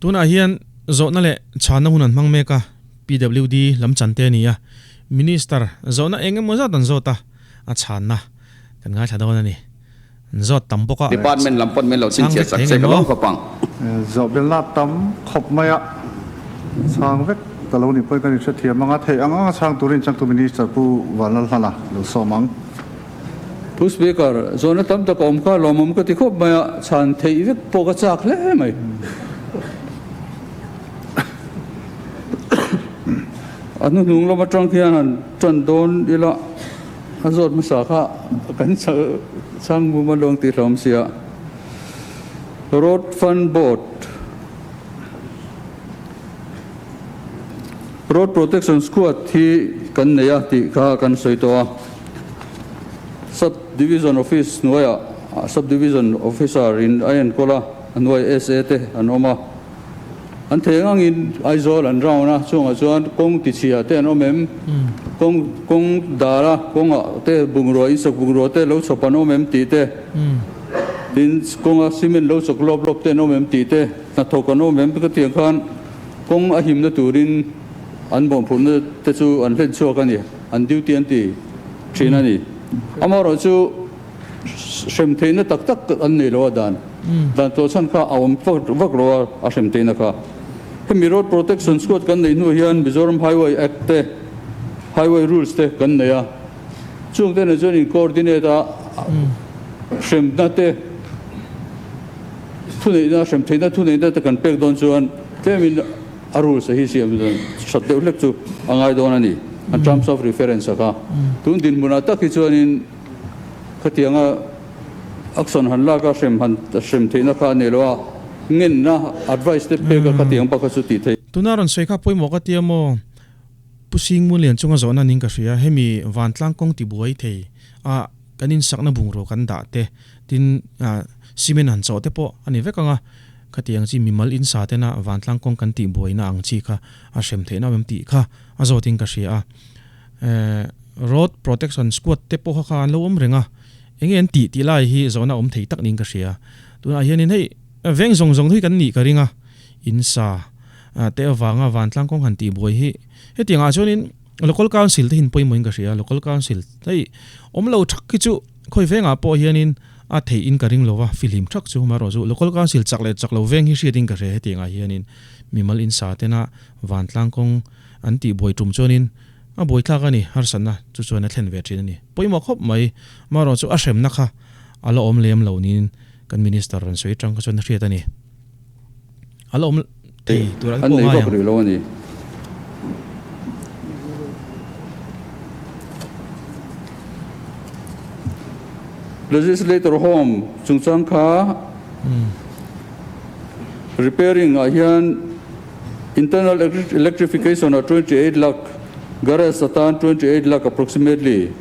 Tunah hian zawhna leh chhanna hun an hmang mek a, PWD lam chan te a ni a, Minister zawhna eng emaw zat an zawt a, a chhanna kan ngaithla dawn a ni. An zawt tam bawk a, Department lam pawn min lo chhang chhinchhiah vek sak thei che ngem ka maw? lawm khawp ang. Zawhbelna tam khawp mai a, chhang vek ka lo nih pawhin kan inhrethiam ang a, theih ang anga chhang turin changtu Minister Pu Vanlalhlana lo sawm ang. Pu Speaker, zawhna tam tak a awm kha lawmawm ka ti khawp mai a, chhan theih vek pawh ka chak hle mai. A hnuhnung lam atang khian han tan dawn ila a zawt hmasa kha kan chhang mum a luang tih hlawm sia. Road Fund Board, Road Protection Squad hi kan nei a tih kha kan sawi tawh a. Sub Division Office hnuaiah Sub Division Officer in a enkawl a, a hnuai SA te an awm a. An thei ang angin Aizawl an round a, chungah chuan kawng tichhia te an awm em, kawng kawng dara kawngah te bungrua insak bungrua te lo chhawp an awm em tih te, tin kawnga cement lo chawk lawp lawp te an awm em tih te, hnathawk an awm em ka tiang khan kawng a himna turin an bawhphurhna te chu an hlen chhuak a ni, an duty an ti thin a ni. Amaherawhchu hrem theihna tak tak an nei lo a dan dan tawh chhan kha a awm vak lo a a hrem theihna kha. Hemi Road Protection Squad kan neih hnu hian Mizoram Highway Act te Highway Rules te kan nei a, chung te nen chuan in coordinate a hremna te thuneihna hrem theihna thuneihna te kan pek dawn chuan tlemin a rules a hi siam that deuh hlek chu a ngai dawn a ni an terms of reference a kha. Tun dinhmunah tak hi chuanin Khatianga action han lak a hrem han hrem theihna kha a nei lo a, ngenna advice te pek a khatiang bak kha chu tih theih. Tuna rawn sawi kha pawimawh ka tia maw? Pu Singmulian chunga zawhna ning ka hria, hemi vantlang kawng tibuai thei a kan insakna bungraw kan dah te, tin cement han chawh te pawh a ni vek ang a, khatiang chi mimal insa tena vantlang kawng kan tihbuaina ang chi kha a hrem theihna awm em tih kha a zawtin ka hria a. Road Protection Squad te pawh kha an lo awm reng a, enge an tih tih lai hi zawhna awm thei tak niin ka hria. Tunah hianin hei veng zawng zawng hi kan nih ka ring a, in sa te avanga vantlang kawng han tih buai hi hetiang ah chuanin Local Council te hi an pawimawh in ka hria, Local Council hei awm lo thak hi chu khawi vengah pawh hianin a theih in ka ring lo va, fihlim thak chu amaherawh chu Local Council chak leh chak lo veng hi hriat in ka hria hetiang ah hianin mimal in sa tena vantlang kawng An tih buai tum chuanin a buaithlak a ni, harsatna chu chuan a thlen ve thin a ni. Pawimawh khawp mai, amaherawh chu a hremna kha a la awm lem lo niin kan Minister rawn sawi atang kha chuan a hriat a ni. A la awm thei tur an An pawh nei ngai vak ang. rih lo a ni. Legislator Home chungchang kha repairing ah hian Internal electrification ah 28 lakh, garage atan 28 lakh approximately,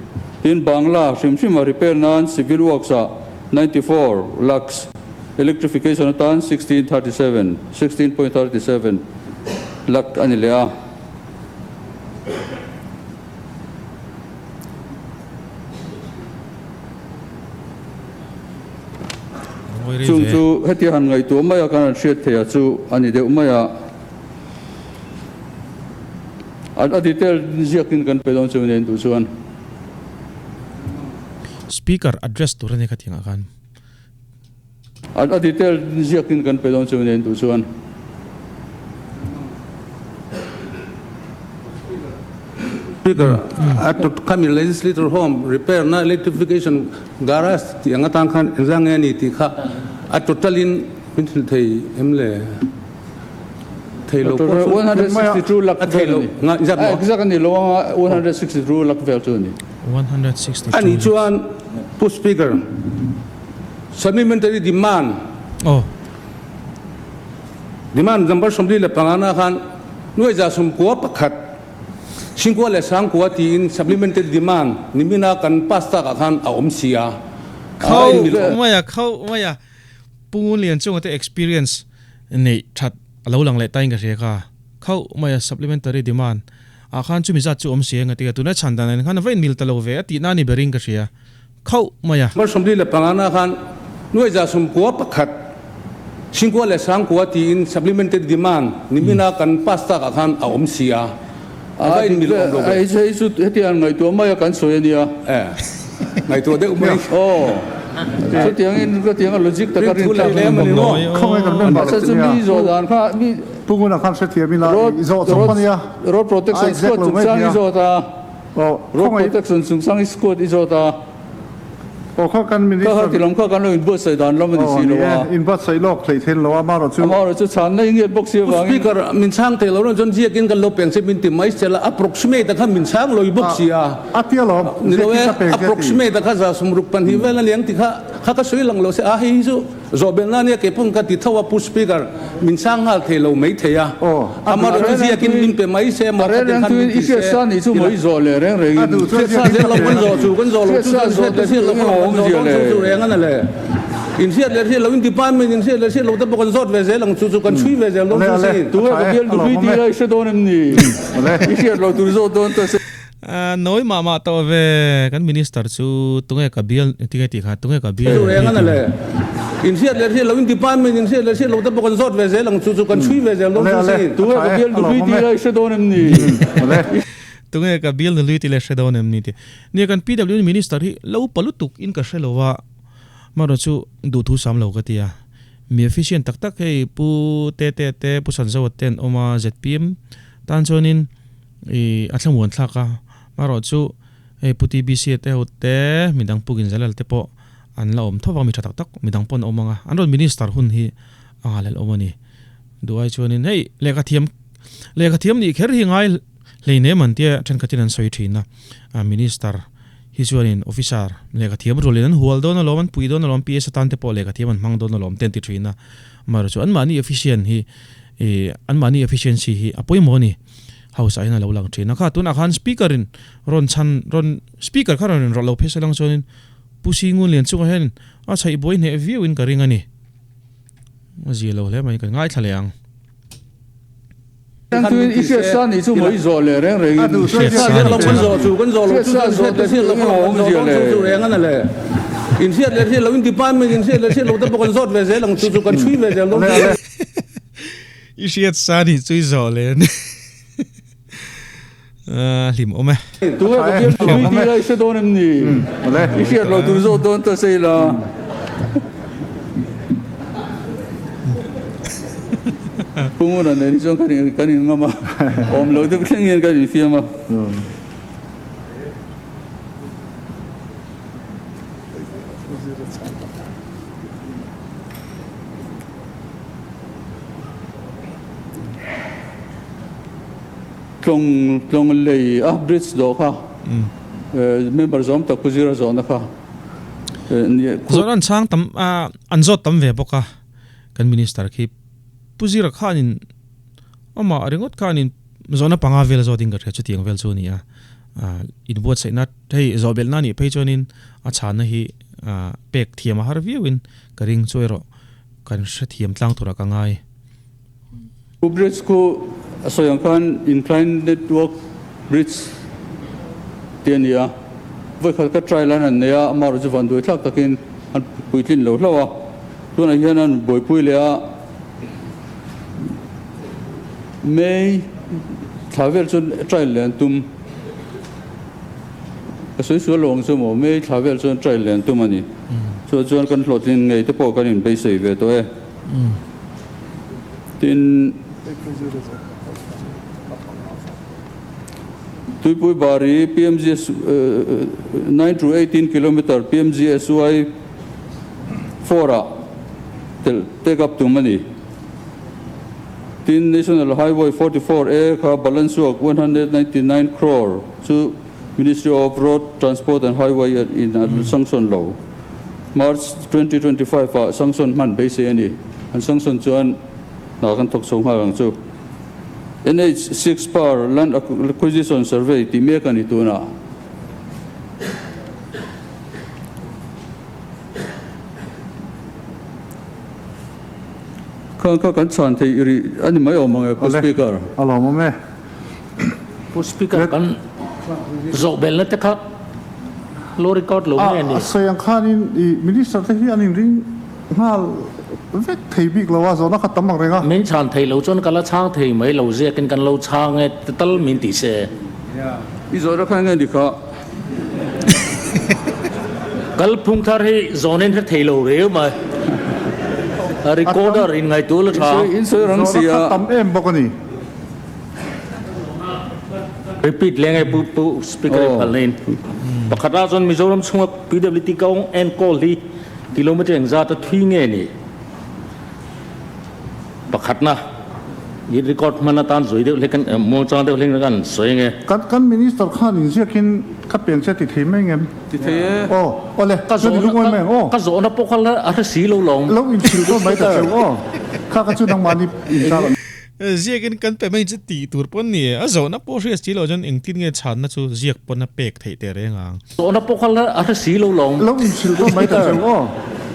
tin Bangla hrim hrim a repair nan civil works ah 94 lakhs, electrification atan 1637, 16.37 lakh a ni leh a. Chung chu hetia han ngaihtuah mai a kan han hriat theih a chu a ni deuh mai a. A detail ziakin kan pe dawn chu nen duh chuan. Speaker address tur a ni kha tiangah khan. A detail ziakin kan pe dawn chu nen duh chuan. Speaker, a khami legislator home repair na electrification garage tih ang atang khan engzah nge a ni tih kha a total in min hrilh thei em le? Thei lo pawh chu 162 lakh a thei lo nga inzat maw? Exact a ni lo anga 162 lakh vel chu a ni. 162 A nih chuan Pu Speaker, supplementary demand Aw. Demand number 45 na khan 911 Singkua leh Sangkua tiin supplementary demand nimina kan pass takah khan a awm si a. Khauh mai a, khauh mai a. Pu Ngunlian chunga te experience neih that a lo lang leh tain ka hria kha. Khauh mai a supplementary demand ah khan chumi zat chu awm si eng a ti a, tuna chhan dan ah khan a va inmil ta lo ve a tihna a ni berin ka hria. Khauh mai a. Number 45 na khan 911. Singkua leh Sangkua tiin supplementary demand nimina kan pass takah khan a awm si a, a va inmil awm lo ve. Hei chu hetiang ngaihtuah maia kan sawi a nia. E, ngaihtuah deuh mai. Aw, chutiangin khatianga logic taka rin thlak a ni maw? Khawngaih kan member A chu mi zawh dan kha mi Pu Nguna khan hrethiam ila i zawh chawp a nia. Road protection squad chungchang i zawt a. Road protection chungchang i squad i zawt a. Aw kha kan minister. Kha kha tilam kha kan lo inbuatsaih dan lam a ni si lo a. Aw ni e, inbuatsaih lawk hleih theih lo a, amaherawh chu. Amaherawh chu chhanna i ngiat bawk si avangin. Speaker, min chhang thei lo reng chuan ziakin kan lo peng che min ti mai sela, approximate a kha min chhang lawih bawk si a. A tia lawm, Ni lo e, ziakin ka peng che a ti. approximate a kha za sumruk pahnih vel a niang ti kha kha ka sawi lang lo se, a hei hi chu. Zawhbelna ania kei pawh ka ti tho a, Pu Speaker, min chhang nghal thei lo mai thei a, amaherawh chu ziakin min pe mai se, maw khatin khan min ti se, tila. Hriatsa zel lo kan zawh chu, kan zawh lo chu chuan hriat leh hriat loh kha kan zawh dawn chu chu reng a na le. In hriat leh hriat loh in department in hriat leh hriat loh te pawh kan zawt ve zel ang chu chu kan chhui ve zel dawn chu sin. Tunge ka bial duhlui tih lai hre dawn em ni? I hriat loh tur zawt dawn ta se. Nawi mah mah tawh ve, kan minister chu tunge ka bial tinge tih kha tunge ka bial Chu reng a na le. In hriat leh hriat lo in department in hriat leh hriat lo te pawh kan zawt ve zel ang chu chu kan chhui ve zel dawn chu sin. Tunge ka bial nului tih lai hre dawn em ni? Tunge ka bial nului tih lai hre dawn em ni tih. Nia kan PWD minister hi lo pa lutuk in ka hre lo a, marawh chu duhthu sam lo ka ti a. Mi efficient tak tak hei Pu Tete te Pu Sanzoa te an awm a zpm tan chuanin I a thlamuan thlak a, marawh chu hei Pu TBC te ho te, midang Pu Ginzalal te pawh an la awm tho vang mi tha tak tak midang pawh an awm ang a, an rawn minister hun hi a nghalel awm a ni. Duh ai chuanin hei lehkha thiam lehkha thiam nih kher hi ngai hleinem an tia thenkhatin an sawi thin a, minister hi chuanin officer lehkha thiam rualin an hual dawn alawm, an pui dawn alawm, PS atan te pawh lehkha thiam an hmang dawn alawm te an ti thin a, marawh chu anmahni efficient hi I anmahni efficiency hi a pawimawh a ni. House ah hian a lo lang thin a. Kha tunah khan speaker in rawn chhan rawn speaker kha rawn inrawlh lo phei se lang chuanin Pu Singun Lian chungah hian a chhaih buai hneh viau in ka ring a ni. A zia lo hle mai kan ngaithla leh ang. Tuin i hriat sa nih chu maw i zawh leh reng reng in. Hriat sa nih chu. Hriat sa zawh te chu eng awm zia le. In hriat leh hriat lo in department in hriat leh hriat lo te pawh kan zawt ve zel ang chu chu kan chhui ve zel dawn chu. I hriat sa nih chu i zawh leh a ni. Hlim awm e. Tunge ka bial tui tih lai hre dawn em ni? I hriat loh tur zawk dawn ta sei la. Pu Nguna nen hi chuan kan in ngam a, awm lo deuh thleng hian kan infiam a. Tlawng tlawng lei a bridge dawh kha member zawm tak Pu Zira zawhna kha Zawhna an chhang tam a an zawt tam ve bawk a kan minister khi Pu Zira khanin amah ringawt khanin zawhna panga vel zawt in ka hria chutiang vel chu a ni a inbuatsaihna hei zawhbelhna anih phei chuanin a chhanna hi pek thiam a har viau in ka ring chu erawh Kan hrethiam tlang turah ka ngai. Pu Bridge khu a sawi ang khan Incline Network Bridge tih a ni a, vawikhat ka trial an han nei a, amaherawhchu chu vanduai thlak takin an puitlin lo hlauh a, tunah hian an buaipui leh a, May thla vel chuan trial leh an tum, ka sawi sual lo ang chu maw, May thla vel chuan trial leh an tum a ni. Chuan chuan kan hlawhtlin ngei te pawh kan inbeisei ve tawh e. Tin, Tuipui Bari PMGS 9 to 18 kilometre PMGSY 4 ah telh take up tum a ni. Tin, National Highway 44 A kha balance work 199 crore chu Ministry of Road Transport and Highway in a sanction lo. March 2025 ah sanction hman beisei a ni. An sanction chuan hna kan thawk chho nghal ang chu. NH 6 par Land Acquisition Survey tih mek a ni tunah. Kha kha kan chhan thei rih a ni mai awm ang e Pu Speaker. A lawmawm e. Pu Speaker kan zawh belna te kha lo record lo nge ni? A sawi ang khanin i Minister te hi an inring Nghal vek thei bik lo a, zawhna kha tam ang reng a. Min chhan thei lo chuan ka la chhang thei mai lo, ziakin kan lo chhang e ti tal min ti se. I zawhna kha enge ni kha? Kalphung thar hi zawnin hre thei lo reu mai. A recorder in ngaihtuah la tha. In sawi rang si Zawhna a. kha tam em bawk a ni. Repeat leng e pu pu speaker i phal na in. Pakhat ah chuan Mizoram chhunga PWD kawng enkawl hi Kilometre engzat a thui nge ni? Pakhatna, i record hman atan zui deuh hlek an, muangchang deuh hlek an sawi ange. Kan kan minister khan inziakin ka pian che ti thei mai ngem? Ti thei e. Aw, awle, Ka chuan i zawhna, lungawi mai ang aw. ka zawhna pawh kha la a hre si lo lawm. Lo inchhil dawn mai ta cheu aw. Kha kha chu nangmahni inchar an. Ziakin kan pe mai chu tih tur pawn ni e. A zawhna pawh hriat si loh chuan engtin nge chhanna chu ziak pawn a pek theih teh reng ang. Zawhna pawh kha la a hre si lo lawm. Lo inchhilh dawn mai ta cheu aw.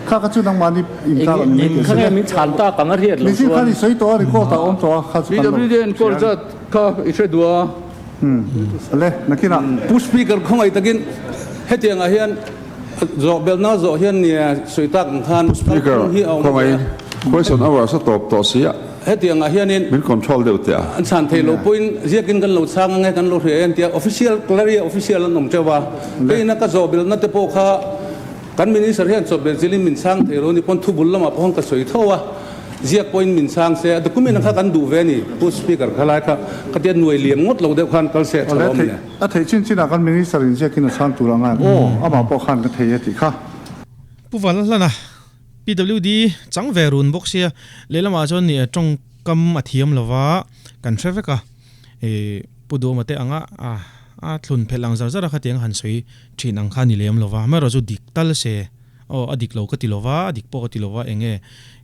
Kha kha chu nangmahni intar an ni mai Kha nge min chhan tak ang a hriat loh chuan. Mihring khan i sawi tawh a, record ah a awm tawh a, kha chu kan lo PWD enkawl zat kha i hre duh a. Le, nakinah. Pu Speaker khawngaih takin hetiang ah hian zawh belhna zawh hian nia sawi tak ang khan Pu Speaker, kalphung hi a awm ve a. khawngaih question hours a tawp tawh si a. Hetiang ah hianin Min control deuh teh a. An chhan theih loh pawhin ziakin kan lo chhang ange kan lo hria e an tia official clear official an awm teuh a. Keina ka zawh belhna te pawh kha kan minister hian chawp belh zilin min chhang thei lo ni pawn thubul lamah pawh khan ka sawi tho a. Ziak pawhin min chhang se a document kha kan duh ve a ni Pu Speaker kha lai kha ka tia nuai liam ngawt lo deuh khan kal se a tha lo awm le. A theih chin chinah kan minister in ziakin a chhang tur a ngai ang aw amah pawh khan ka thei e tih kha. Pu Vanlalhlana PWD chang ve run bawk sia, lehlamah chuan nih tawngkam a thiam lova kan hre vek a, ih Pu Duhawma te anga a thlun phelh ang zar zar a khatiang han sawi thin ang kha a ni lem lova, amaherawh chu dik tal se, aw a dik lo ka ti lova, a dik pawh ka ti lova, eng nge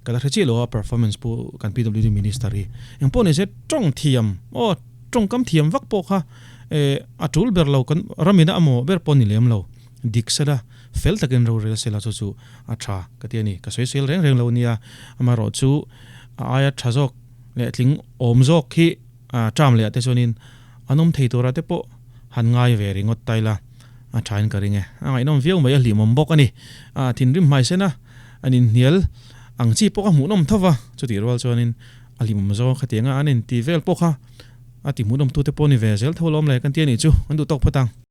ka la hre chiah lo a performance pu kan PWD minister hi, engpawh ni se tawng thiam, aw tawngkam thiam vak pawh kha a tul ber lo kan ramina a mawh ber pawh a ni lem lo. Dik sela, fel takin rorel sela chu chu a tha ka ti a ni. Ka sawisel reng reng lo nia, amaherawh chu a aia tha zawk leh tling awm zawk hi term leh ah te chuanin an awm thei tura te pawh han ngai ve ringawt ta ila a thain ka ring e. A ngaihnawm viau mai a hlimawm bawk a ni. A thinrim hmai sena an inhnial ang chi pawh kha hmuhnawm tho va, chutih rual chuanin a hlimawm zawng khatianga an inti vel pawh kha a ti hmuhnawm tute pawh ni ve zel tho lawm le kan ti a nih chu, an duh tawk phawt ang.